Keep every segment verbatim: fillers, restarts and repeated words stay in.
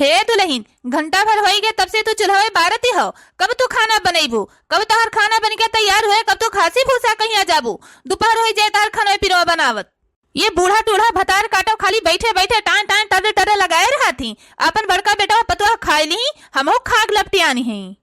हे दुलहिन, घंटा भर होई गए तब से तू चूल्हवे बारती हो, कब तू खाना बनइबू? कब तोहर खाना बन के तैयार होए? कब तू घासी भूसा कहिया जाबू? दोपहर होई जाए तोहर खाना पिरवा बनावत। ये बूढ़ा टूढ़ा भतार काटो, खाली बैठे बैठे टान टान टर्र टर्र लगाए रहत ही। अपन बड़का बेटवा पतोह खाए ली, हमहू खाग लपटियानी ही।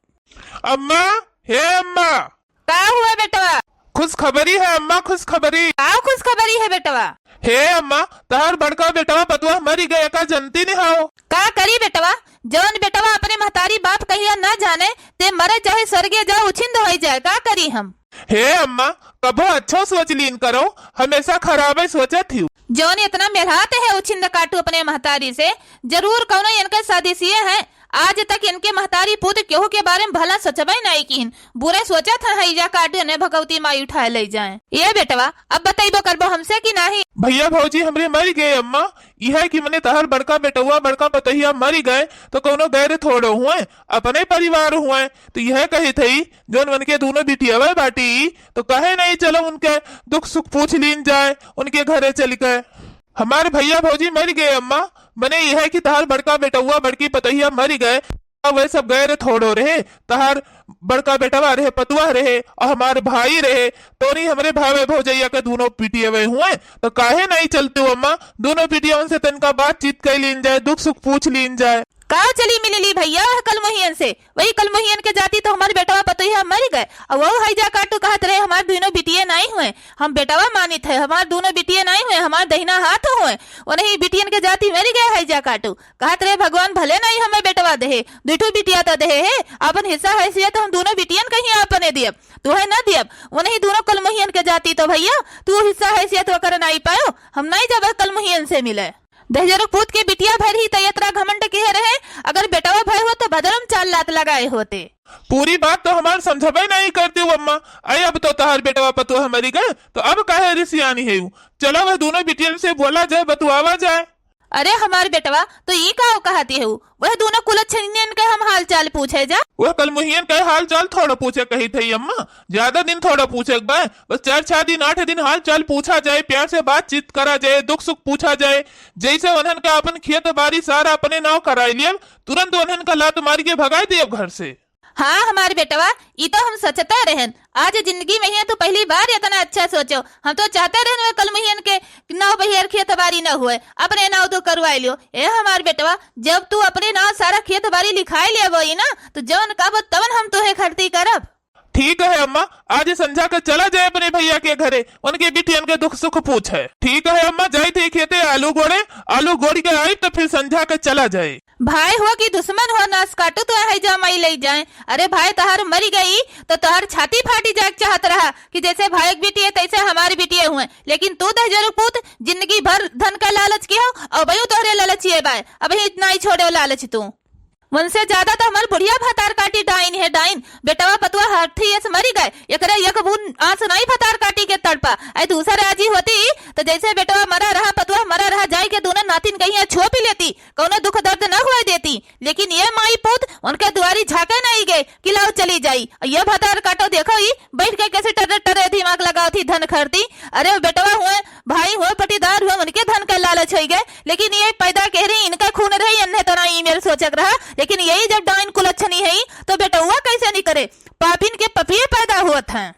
अम्मा, हे अम्मा। का हुआ बेटवा? खुशखबरी है अम्मा, खुशखबरी। का खुशखबरी है बेटवा? हे अम्मा, तहार बड़का बेटवा पतोह मरी गए, का जनती नहीं हो? का करी बेटवा, जौन बेटवा अपने महतारी बाप कहिया ना जाने, ते मरे चाहे स्वर्गे जाओ, उछिंद होई जाए, का करी हम? हे अम्मा, कबो अच्छो सोच लीन करो, हमेशा खराबे सोचत हियो। जौन इतना मेलात है उछिंद काटू अपने महतारी से, जरूर कौनो इनके साजिशिये है। आज तक इनके महतारी पूत केहू के बारे में भला सोचबे नाई किहिन, बुरे सोचत है, हैजा काटू ने भगवती माई उठाए ले जाए। ये बेटवा, अब बतइबो करबो हमसे कि नाही? भैया भौजी हमरे मर गए अम्मा, यह कि मने तहर बड़का बेटवा बड़का पतोहिया मर गए तो कौनो गैर थोड़ो हुए, अपने परिवार हुए। तो यह कही थई जौन उनके दोनों बिटियावे बाटी, तो काहे नहीं चलो उनके दुख सुख पूछ लीन जाए, उनके घरे चल के। हमार भैया भौजी मर गए अम्मा, मने यह कि तहार बड़का बेटवा बड़की पतोहिया मर गए, अब वह सब गैर थोड़ो रहे, तहार बड़का बेटवा रहे, पतोह रहे और हमार भाई रहे, तो नहीं हमरे भावे भौजैया के दोनों बिटियावे हुए, तो काहे नहीं चलते हो अम्मा, दोनों बिटियावन से तनका बातचीत कर लीन जाए, दुख सुख पूछ लीन जाए। का चली मिलली भैया वह कलमोहियन से? वही कलमोहियन के जाती तो हमार बेटवा पतोहिया मर गए। और वो हैजा काटू कहत रहे, "हमार दोनों बिटिये नाई हुए, हम बेटवा मानित है, हमार दोनों बिटिये नाई हुए, हमार दहिना हाथ हुए।" वो नहीं बिटियन के जाती मर गए हैजा काटू। कहत रहे, "भगवान भले नाई हमें बेटवा देहे, दुठू बिटिया तो देहे है, अपन हिस्सा हैसियत हम दोनों बिटियन कहीं अपने दियब, तू है ना दियब।" वो नहीं दोनों कलमोहियन के जाती तो भैया, तू हिस्सा हैसियत वकर नाई पायो, हम नाई जब कलमोहियन से मिले। दहिजरक पूत के बिटिया भर ही त यतरा घमंड किहे रहे, अगर बेटवा भय हो त भदरम चार लात लगाए होते। पूरी बात तो हमार समझबे नहीं करती हो अम्मा। अरे अब तो तहार बेटवा पतोह मरी गए, तो अब काहे रिसियानी है? चलो वह दोनों बिटियन से बोला जाए, बतुआवा जाए। अरे हमार बेटवा, तो ई का कहती है? वह दोनों कुलच्छनियन के हम हाल चाल पूछे जा। वह कलमोहियन के हाल चाल थोड़ा पूछे कही थे अम्मा, ज्यादा दिन थोड़ा पूछे के बा, बस चार छह दिन, आठ दिन हाल चाल पूछा जाए, प्यार से बातचीत करा जाए, दुख सुख पूछा जाए। जैसे उन्हन का अपन खेत बारी सारा अपने नाव कराई लियब, तुरंत उन्हन का लात मार के भगाई दियब घर से। हाँ हमार बेटवा, ई तो हम सोचते रहन, आज जिंदगी में ही तू पहली बार इतना अच्छा सोचो। हम तो चाहते रहन वह कलमोहियन के नाव बहियर खेत बारी न हुए, अपने नाव तो करवाई लियो। ए हमार बेटवा, जब तू अपने नाव सारा खेत बारी लिखाई लिया बोई ना, तो जवन कहबो तवन हम तोहे खरती करब। ठीक है अम्मा, आज संझा के चला जाए अपने भैया के घरे, उनके बिटियन के दुख सुख पूछे। ठीक है अम्मा, जाई थे खेते आलू गोड़े, आलू गोड़ के आई तो फिर संझा के चला जाए। भाई हो कि दुश्मन हो, नास काटू तो है जा माई ले जाए। अरे भाई तहार मरी गई तो तहार छाती फाटी जाए के चाहत रहा कि जैसे भाई के बिटिये तैसे हमारे बिटिये हुए, लेकिन तू दहजरू पूत जिंदगी भर धन का लालच की हो और बयू तोहरे लालचिए बाय, अब ही इतना ही छोड़े लालच तू। उनसे ज्यादा तो हमार बुढ़िया भतार काटी डाइन है डाइन। बेटवा पतुआ हाथी यस मरी गए, एकरे एक बूंद आंसू नहीं भतार काटी के तड़पा। ऐ दूसर राजी होती तो जैसे बेटवा मरा रहा, पतुआ मरा रहा, जाई के दोनों नातिन कहीं छुआ पी लेती, कौनो दुख दर्द न हुए देती। लेकिन ये माई पूत उनके दुआरी झांके नहीं गए कि लाओ चली जाई। ये भतार काटो देखो ही बैठ के कैसे टर्रे टर्रे दिमाग लगावत ही धन खरती। अरे बेटवा हुए, भाई हुए, पटीदार हुए, उनके धन का लालच होई गए, लेकिन ये पैदा कह रही, इनका खून रहे, इन्हें तो ना ई मेर सोचक रहा, लेकिन यही जब डाइन कुलच्छनी है, तो बेटवा कैसे नहीं करे? पापिन के पपिये पैदा हुअत हैं।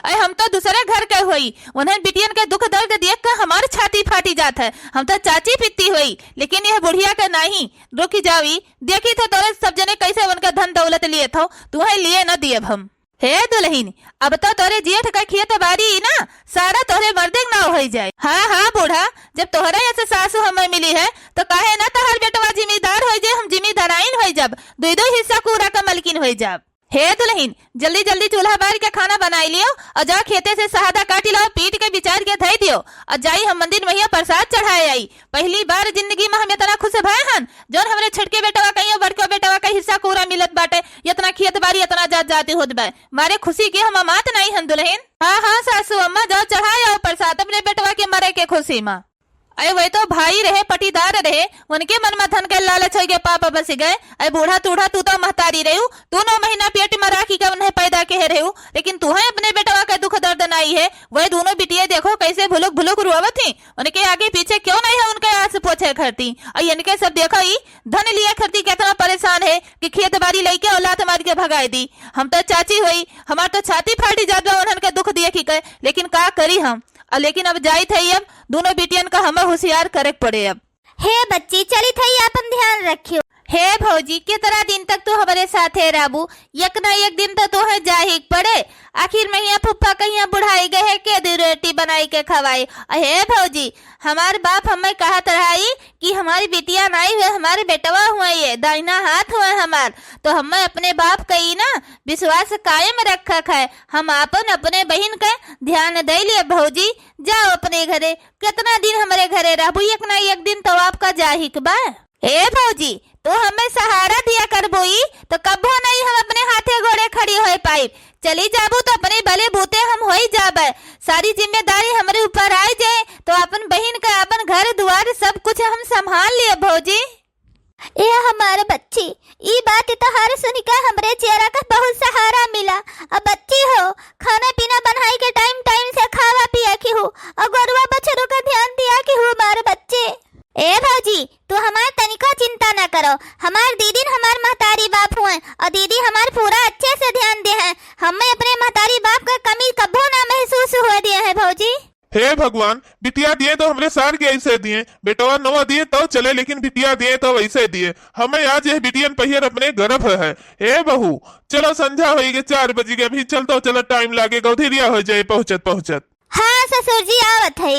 अरे हम तो दूसरे घर के होई, उन्हें बिटियन के दुख दर्द देख के हमार छाती फाटी जात है। हम तो चाची पित्ती होई, लेकिन यह बुढ़िया के नहीं। रुकी जाओ ई, देखी थे तोरे सब जने कैसे उनका धन दौलत लिए थो, तुम्हें लिए न दियब हम। हे दुलहिन, अब तो तोरे जेठ का खेत बारी ना, सारा तोरे मर्दे के नाव होई जाए। हाँ, हाँ बूढ़ा, जब तोहरा ऐसे सासू हमें मिली है, तो काहे ना तहार बेटवा जिम्मेदार होई जाए, हम जिम्मेदाराइन होई जाब, दुई दुई हिस्सा कूड़ा का मलकिन होई जाब। हे दुलहिन, जल्दी जल्दी चूल्हा बार के खाना बनाई लियो और जाओ खेते से सहदा काटी लाओ, पीट के बिचार के धई दियो और जाई हम मंदिर महिया प्रसाद चढ़ाए आई। पहली बार जिंदगी में हम इतना खुश भए हन, जौन हमरे छोटके बेटवा का या बड़के बेटवा का हिस्सा कूड़ा मिलत बाटे, इतना खेत बारी इतना जात जाती होत बा, मारे खुशी के हम अमात नहीं हन दुलहिन। हाँ, हाँ सासू अम्मा, जाओ चढ़ाए आओ प्रसाद अपने बेटवा के मरे के खुशी में। अरे वह तो भाई रहे, पटीदार रहे, उनके मन में धन के लालच होइ गए, पाप बस गए। अरे बूढ़ा तूढ़ा, तू तो महतारी रहू, तू नौ महीना पेट में राखी के उन्हें पैदा कहे रहू, लेकिन तू है अपने बेटवा के दुख दर्द नाई है। वह दोनों बिटिया देखो कैसे भुलुक भुलुक रोवत ही, उनके आगे पीछे क्यों नहीं है उनके आस पोछे खरती। और इनके सब देखो, ई धन लिए खरती कितना परेशान है कि खेत बारी लेके और लात मार के भगाए दी। हम तो चाची होई, हमार तो छाती फाटी जात बा उन्हन के दुख दिए की कहे, लेकिन का करी हम। और लेकिन अब जाइत है, अब दोनों बिटियन का हमें होशियार करे के पड़े अब। हे बच्ची, चलित है, आपन ध्यान रखियो। हे भौजी, कितना दिन तक तू हमरे साथे रहबू? एक ना एक दिन तो तोहे जाही के पड़े। आखिर महिया फुफ्फा कहिया बुढ़ाई गए है, के दू रोटी बनाई के खवाई? अ हे भौजी, हमार बाप हमें कहत रहाई कि हमारी बिटिया नाई हुए, हमारे बेटवा हुए, ये दाहिना हाथ हुए हमार। तो हमें अपने बाप का ई ना विश्वास कायम रखक है। हम आपन अपने बहिन का ध्यान दे लिए भौजी। जाओ अपने घरे, कितना दिन हमरे घरे रहबू, एक ना एक दिन तो आपका जाही के बा। ए भौजी, तू हमें सहारा दिया करबू ई, तो कबो नहीं हम अपने हाथे गोड़े खड़ी होए पाइब। चली जाबू तो अपने बले बूते हम होई जाबे, सारी जिम्मेदारी हमरे ऊपर आए जाए, तो अपन बहिन का अपन घर दुआर सब कुछ हम संभाल लिए भौजी। ए हमार बच्ची, ई बात तोहार सुनिके हमरे चेहरा का बहुत सहारा मिला। अब बच्ची हो, खाना पीना बनाई के टाइम टाइम से खावा पिया की हो, और गोरुआ बछरू का ध्यान दिया की हो हमार बच्ची। ए भौजी, तू हमार तनिको चिंता ना करो, हमार दीदी न हमार महतारी बाप हुए, और दीदी हमार पूरा अच्छे से ध्यान दे हैं। हमें अपने महतारी बाप का कमी कबो ना महसूस हुए दिए हैं भौजी। हे भगवान, बिटिया दिए तो हमरे सार के ऐसे दिए, बेटवा नवा दिए तो चले, लेकिन बिटिया दिए तो वैसे दिए। हमें आज यह बिटियन पहियर अपने गर्भ है। हे बहू, चलो संझा होई गे, चार बजी गे, अभी चल तो चलो, टाइम लागे, गौधेरिया हो जाए पहुँचत पहुँचत। हाँ ससुर जी, आवत है।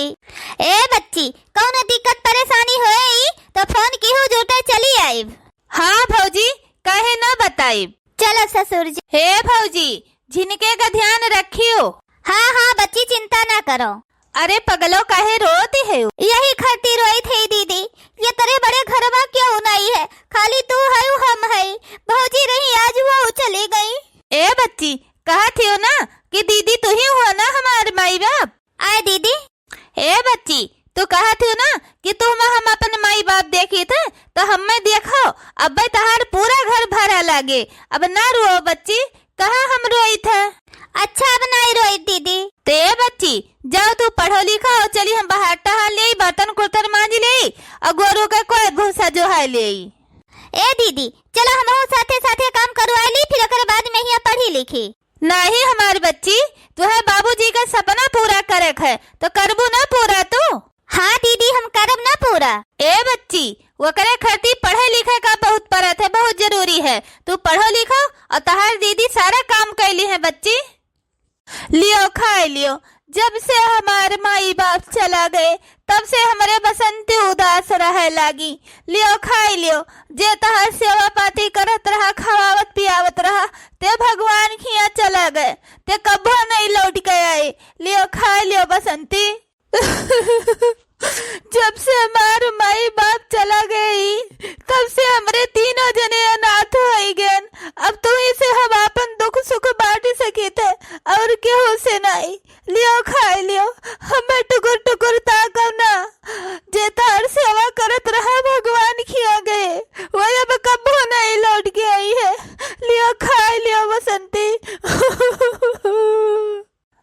ए बच्ची, कौनो दिक्कत परेशानी होए ई तो फोन कीहू, जुटे चली आइब। हाँ भौजी, काहे ना बताइब। चलो ससुर जी। हे भौजी, झिनके का ध्यान रखियो। हाँ हाँ बच्ची, चिंता ना करो। अरे पगलो, काहे रोती है? यही खातिर रोई थी दीदी, ये तेरे बड़े घर में क्यों नहीं है, खाली तू है, हम है, भौजी रही, आज वो चली गई। ए बच्ची, कहा थियो ना कि दीदी तू ही हुआ ना हमार माई बाप। आए दीदी। ए बच्ची, तू कहा थियो ना कि तू हम अपन माई बाप देखी थे, तो हमें देखो, अब्बे तहार पूरा घर भरा लागे। अब ना रो बच्ची, कहाँ हम रोई थे? अच्छा, अब नहीं रोई दीदी। ते बच्ची, जाओ तू पढ़ो लिखो, चली हम बाहर टहल ले, बर्तन कुर्तन मांज ले, और गोरू के कोई भूसा जोहाई ले। ए दीदी, चलो हमहू साथे साथे काम करवा ली, फिर ओकरे बाद में हियाँ पढ़ी लिखी। नाही हमार बच्ची, तुहे बाबूजी का सपना पूरा करे है, तो करबू ना पूरा तू? हाँ दीदी, हम करब ना पूरा। ए बच्ची, ओकरे खरती पढ़े लिखे का बहुत परत है, बहुत जरूरी है। तू पढ़ो लिखो और तहार दीदी सारा काम कैली है बच्ची। लियो खाए लियो, जब से हमार माई बाप चला गए, तब से हमरे बसंती उदास रहे लागी। लियो खाए लियो, जे तहार सेवा पाती करत रहा, खवावत पियावत रहा, ते भगवान खिया चला गए, ते कबो नहीं लौट के आए। लियो खाए लियो बसंती। जब से हमार माई बाप चला गई, तब से हमरे तीनों जने अनाथ होई गएन। अब तू ही से हम आपन दुख सुख बांट सकित है और केहू से नहीं। लियो खाए लियो, हमें टुकुर टुकुर ताकव ना। जे तार सेवा करत रहा भगवान खिया गए, वो अब कबो नहीं लौट के आई है। लियो खाए लियो बसंती।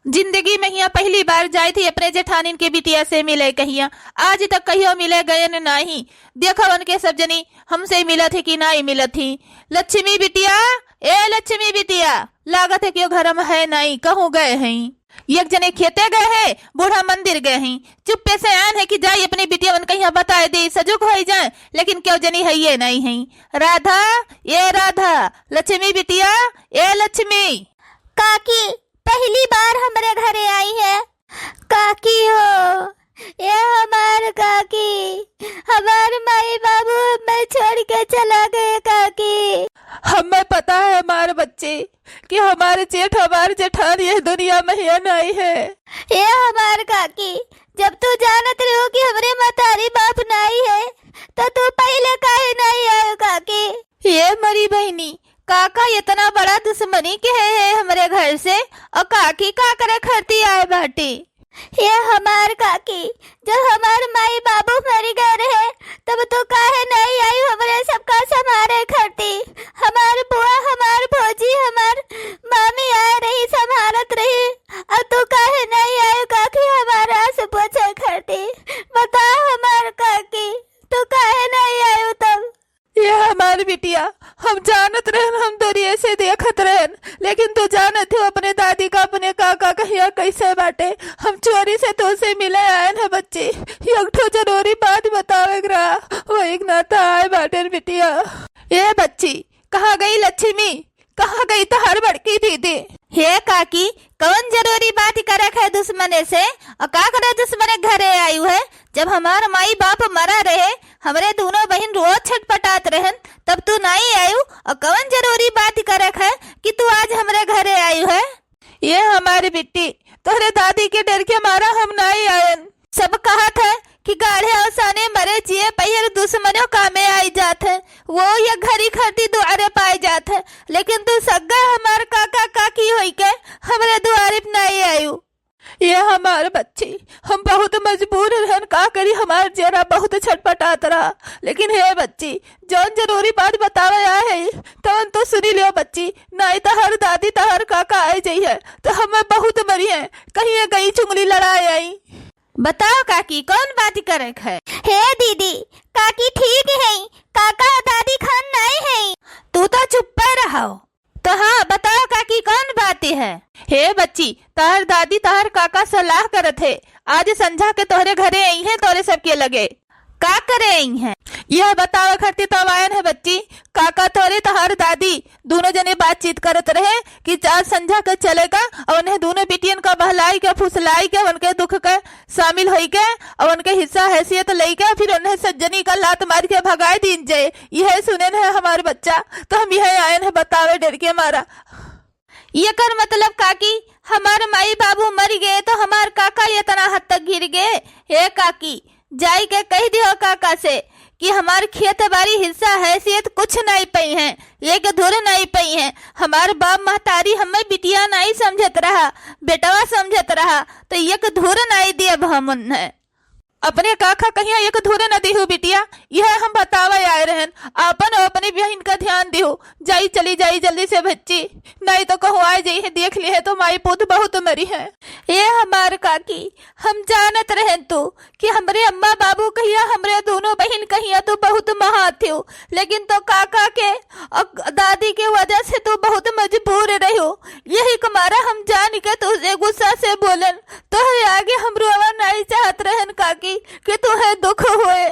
जिंदगी में हिया पहली बार जाए थी अपने जेठानिन के बिटिया से मिले कहिया। आज तक कहियो मिले गए न नाही। देखो उनके सब जनी हमसे मिलत ही कि नाही मिलत ही। लक्ष्मी बिटिया, ए लक्ष्मी बिटिया, लागत है कि वो घर में है नाही, कहूँ गए हैं। एक जने खेते गए हैं, बूढ़ा मंदिर गए हैं। चुप्पे से आन है कि जाई अपनी बिटिया उनके यहाँ बताए दे, सजुग होई जाए, लेकिन क्यों जनी है ये नहीं है। राधा, ए राधा, लक्ष्मी बिटिया, ए लक्ष्मी। काकी, पहली बार हमरे घरे आई है। काकी हो, ए हमार काकी, हमार माई बाबू हमें छोड़ के चला गए काकी। हमें पता है हमार बच्चे कि हमार जेठ हमार जेठान यह दुनिया में हिया नहीं है। ए हमार काकी, जब तू जानत रहो कि हमरे मतारी बाप नहीं है, तो तू पहले काहे नहीं आयो काकी? ये मरी बहिनी, काका इतना बड़ा दुश्मनी के है, है हमरे घर से, और काकी का करे खरती आए बाटी? ये हमार काकी, जब हमार माई बाबू मरि गए रहे, तब तू काहे नाहीं आयू हमरे सबका संभारे खातिर? हमार बुआ, हमार भौजी, हमार मामी आए रही, संभारत रही, अउर तू काहे नाहीं आयू काकी हमार आँसू पोछे खातिर? बताओ हमार काकी, तू काहे नाहीं आयू तब? ये हमार बिटिया, हम जानत रहन, हम दूरिये से देखत रहन, लेकिन तू जानत हो अपने दादी का, अपने काका कहिया कैसे बाटे। हम चोरी से तोसे मिले आयन है बच्ची, एक ठो जरूरी बात बतावे के रहा, वही के नाता आए बाटेन बिटिया। ए बच्ची, कहाँ गई लक्ष्मी? कहाँ गई तोहार बड़की दीदी? हे काकी, कौन जरूरी बात करे है दुश्मने से? अउर का करे दुश्मने घरे आयू है? जब हमार माई बाप मरा रहे, हमरे दूनो बहिन रोज छटपटात रहन, तब तू नाहीं आयू? अउर कौन जरूरी बात करे है कि तू आज हमरे घरे आयू है? ये हमारी बिट्टी, तोहरे दादी के डर के मारा हम नाहीं आयन। सब कहत है कि गाढ़े अवसाने मरे जिए पहिर दुश्मनों कामे आई जात है, वो ये घरी खरती दुआरे पाए जात है, लेकिन तू सग्गा हमार काका काकी होई के हमरे दुआरे पे नाहीं आयू। ये हमार बच्ची, हम बहुत मजबूर रहन, का करी, हमार जेरा बहुत छटपटात रहा। लेकिन हे बच्ची, जौन जरूरी बात बतावे आए है, तौन तो सुनी लियो बच्ची, नाहीं तोहर दादी, तोहर काका आए जइहैं, तो हमें बहुत मरिहैं, कहीं ये गई चुंगली लड़ाए आई। बताओ काकी, कौन बात करे है? हे दीदी, काकी ठीक है, काका दादी खान नाहीं है। तू तो चुप्पे रहो। तो हाँ, बताओ काकी, कौन बात है? हे बच्ची, तोहर दादी तोहर काका सलाह करत है, आज संझा के तोहरे घरे अइहैं, तोहरे सबके लगे। का करे अइहैं? यह बतावे खातिर तो आयन है बच्ची, काका तोहरे तोहर दादी दूनो जने बातचीत करत रहे कि आज संझा के चलेगा अउर उन्हें दूनो बिटियन का बहलाई के, फुसलाई के, उनके दुख के शामिल होई के अउर उनके हिस्सा हैसियत लई के फिर उन्हें सज्जनी का लात मार के भगाए दीन जाए। यह सुनेन है हमार बच्चा, तो हम यह आयन है बतावे डर के मारा। एकर मतलब काकी, हमार माई बाबू मरि गए तो हमार काका एतना हद तक गिर गए? हे काकी, जाई के कहि दिहो काका से कि हमार खेत बारी हिस्सा हैसियत कुछ नाहीं पइहैं, एक धुर नाहीं पइहैं। हमार बाप महतारी हमें बिटिया नाहीं समझत रहा, बेटवा समझत रहा, तो एक धुर नाहीं दियब हम उन्हें। अपने काका कहिया एक धुर न दिहु बिटिया, यह हम बतावे आए रहन। आपन अउर अपनी बहिन का ध्यान दिहु। जाई, चली जाई जल्दी से बच्ची, नाहीं तो कहूँ आए जइहैं, देख लिहे तो माई पूत बहुत मरिहैं। ए हमार काकी, हम जानत रहन तू कि हमरे अम्मा बाबू कहिया, हमरे दूनो बहिन कहिया तू बहुत महात हो, लेकिन तो काका के अउर दादी के वजह से तू बहुत मजबूर रहो। यही के मारा हम जान के तुझे गुस्सा से बोलन। तोहरे आगे हम रोवा नाहीं चाहत रहन काकी कि तुहे दुख होए।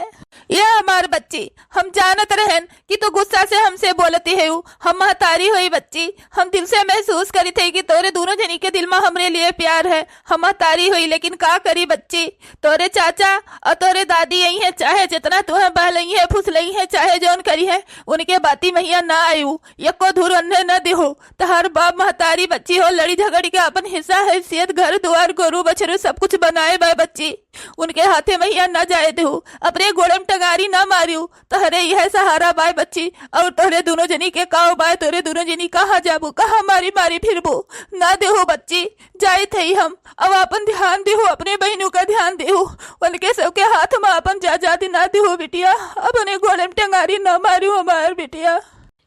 ए हमार बच्ची, हम जानत रहन कि तू गुस्सा से हमसे बोलती है। हम महतारी होई बच्ची, हम दिल से महसूस करी थे कि तोरे दूनो जनी के दिल मा हमरे लिए प्यार है। हम महतारी होई, लेकिन का करी बच्ची, तोरे चाचा अउर तोरे दादी अइहैं, चाहे जितना तुहे बहलइहैं, फुसलइहैं, चाहे जौन करिहैं, उनके बाती महिया ना आयु, एको धुर उन्हें न दिहु। तोहार बाप महतारी बच्ची हो लड़ी झगड़ी के आपन हिस्सा, हैसियत, घर दुआर, गोरू बछरू सब कुछ बनाए बाय बच्ची, उनके हाथे महिया न जाए दिहु, अपने गोड़े में टंगारी न मारियु। तोहरे यह सहारा बाय बच्ची, अउर तोहरे दूनो जनी के काव बाय, तोहरे दूनो जनी कहाँ जाबू, कहाँ मारी मारी फिरबू? ना देहु बच्ची, जाइत हई हम। अब आपन ध्यान देहु, अपने बहिनू का ध्यान देहु, उनके सबके हाथ में आपन जा जाति ना देहु बिटिया, अपने गोड़े में टंगारी ना मारियु हमार बिटिया।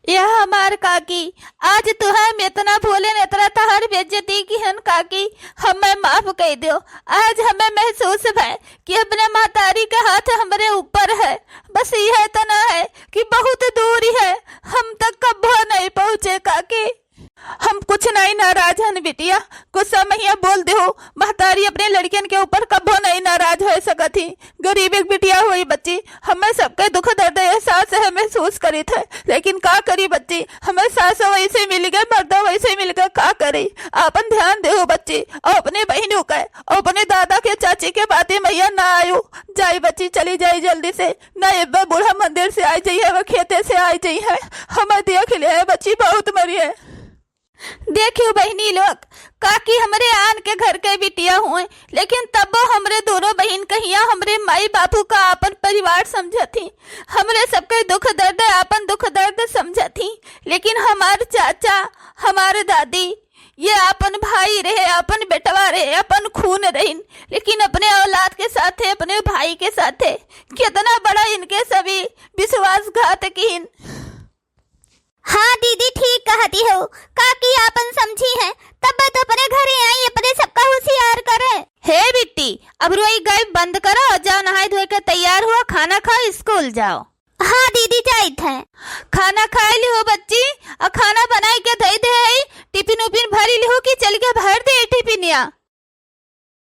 यह हमार काकी, आज तुहे हम इतना बोलेन, इतना तोहार बेइज्जती किहन काकी, हमें माफ कइ दियो। आज हमें महसूस भय कि अपने महतारी के हाथ हमरे ऊपर है। बस यह इतना है कि बहुत दूर है, हम तक कब्बो नहीं पहुँचे काकी। हम कुछ नहीं नाराज हन बिटिया, गुस्सा महिया बोल देहु, महतारी अपने लड़कियन के ऊपर कब्बो नहीं नाराज होइ सकत ही। गरीब एक बिटिया होई बच्ची, हमें सबके दुख दर्द एहसास है, महसूस करित है, लेकिन का करी बच्ची, हमें सास वैसे मिल गए, मर्दा वैसे मिल गए, का करी? आपन ध्यान देहु बच्ची, अउर अपने बहिनू के, अउर अपने दादा के, चाची के बाती महिया ना आयु। जाई बच्ची, चली जाई जल्दी से, ना एब्बे बूढ़ा मंदिर से आई जइहैं, वो खेते से आई जइहैं, हमें देख लिहे बच्ची, बहुत मरिहैं। देखियो बहिनी लोग, काकी हमरे आन के घर के बिटिया हुए, लेकिन तबो हमरे दूनो बहिन कहिया हमरे माई बापू का आपन परिवार समझत ही, हमरे सबके दुख दर्द आपन दुख दर्द समझत ही। लेकिन हमार चाचा, हमार दादी, ये अपन भाई रहे, अपन बेटवा रहे, अपन खून रहिन, लेकिन अपने औलाद के साथे, अपने भाई के साथे कितना बड़ा इनके सभी विश्वासघात किहिन। हाँ दीदी, ठीक कहती हो, काकी आपन समझी है, तब तो अपने घरे आई, अपने सबका होशियार करे। हे बिट्टी, अब रोई गाई बंद करो, जाओ नहाए धोए के तैयार हुआ, खाना खाओ, स्कूल जाओ। हाँ दीदी, जाइत है। खाना खाए ली हो बच्ची,